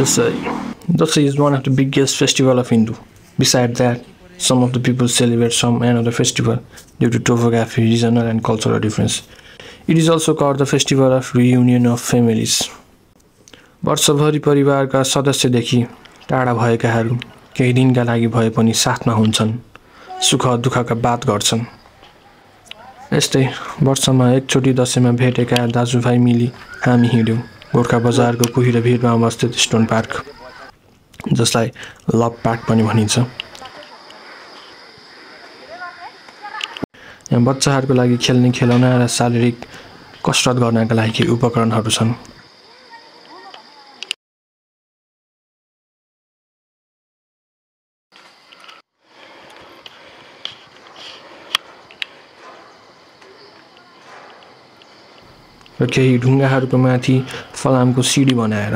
Dasai is one of the biggest festival of Hindu. Besides that, some of the people celebrate some another festival due to topography, regional and cultural difference. It is also called the festival of reunion of families. वर्षभरि परिवारका सदस्यदेखि टाढा भएकाहरू केही दिनका लागि भए पनि साथमा हुन्छन्, सुख दुःखका बात गर्छन्। यस्तै वर्षमा एकचोटि दशैंमा भेटेका दाजुभाइ मिली हामी हिँड्यौं गोरखा बजारको कुहिरो भिरमा अवस्थित स्टोन पार्क, जसलाई लभ पार्क पनि भनिन्छ। यहाँ बच्चाहरूको लागि खेल्ने खेलौना र शारीरिक कसरत गर्नका लागि उपकरणहरू छन्। र केही ढुङ्गाहरूको माथि फलामको सिडी बनाएर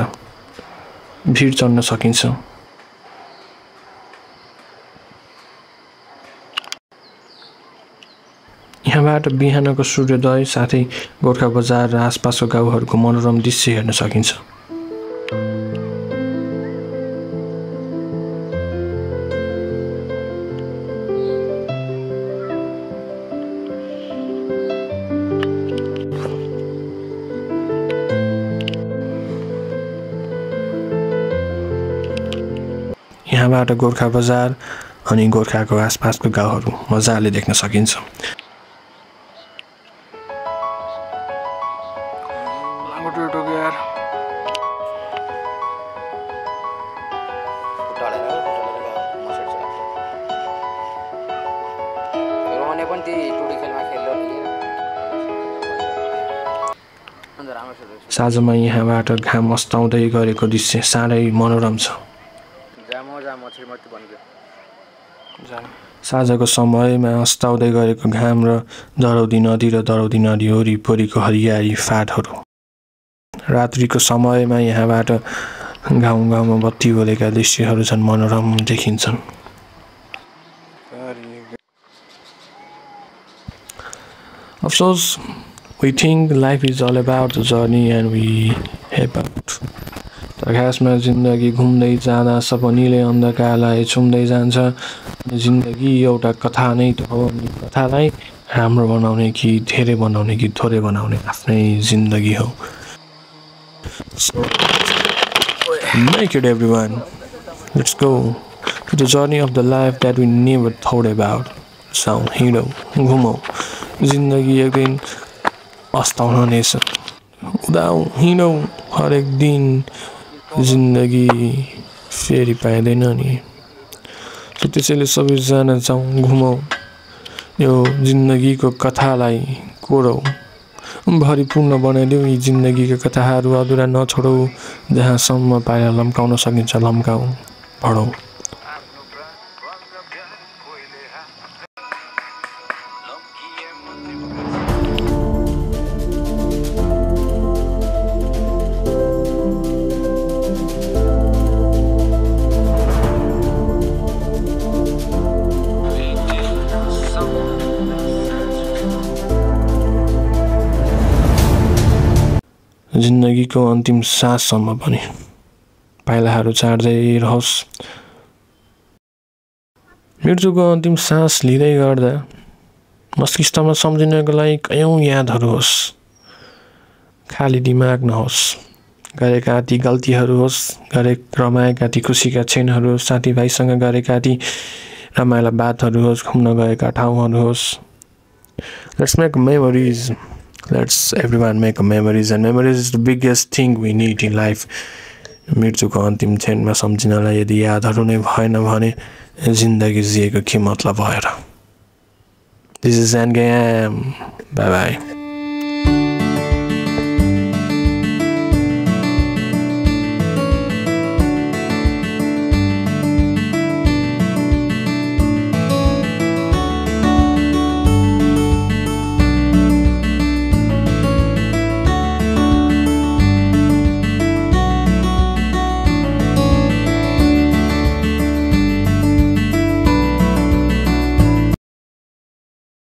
भिड चढ्न सकिन्छ। यहाँबाट बिहानको सूर्योदय साथै गोरखा बजार र आसपासको गाउँहरूको मनोरम दृश्य हेर्न सकिन्छ। यहाँबाट गोरखा बजार अनि गोरखाको आसपासको गाउँहरू मजाले देख्न सकिन्छ। साँझमा यहाँबाट घाम अस्ताउँदै गरेको दृश्य साह्रै मनोरम छ। साँझको समयमा अस्ताउँदै गरेको घाम र दरौदी नदी र दरौदी नदी वरिपरिको हरियाली फाँटहरू। रात्रिको समयमा यहाँबाट गाउँ गाउँमा बत्ती बोलेका दृश्यहरू झन् मनोरम देखिन्छन्। अफसोस, we think life is all about the journey and we help out. तर खासमा जिन्दगी घुम्दै जाँदा सपनीले अन्धकारलाई छुम्दै जान्छ। जिन्दगी एउटा कथा नै त हो। कथालाई राम्रो बनाउने कि धेरै बनाउने कि थोरै बनाउने आफ्नै जिन्दगी हो। So make it everyone. Let's go to the journey of the life that we never thought about. So हिँडौ घुमौ, जिन्दगी एक दिन अस्ताउन नै छ। उदाउ हिँडौ हरेक दिन, जिन्दगी फेरि पाइँदैन नि। त्यसैले सबैजना जाउँ घुमौ, यो जिन्दगीको कथालाई कोरौ, भरिपूर्ण बनाइदेऊ यी जिन्दगीका कथाहरू, अधुरा नछोडौ। जहाँसम्म पाएर लम्काउन सकिन्छ लम्काऊ, पढौ। जिन्दगीको अन्तिम साससम्म पनि पाइलाहरू चाड्दै रहोस्। मृत्युको अन्तिम सास लिँदै गर्दा मस्तिष्कमा सम्झिनको लागि कयौं यादहरू होस्। खाली दिमाग नहोस्। गरेका ती गल्तीहरू होस्, रमाएका ती खुसीका क्षणहरू, साथीभाइसँग गरेका ती रमाइला बातहरू होस्, घुम्न गएका ठाउँहरू होस्। Let's make memories. Let's everyone make memories, and memories is the biggest thing we need in life. मृत्युको अन्तिम क्षणमा सम्झिनलाई यदि यादहरू नै भएन भने जिन्दगी जिएको के मतलब भएर। This is Endgame. Bye bye.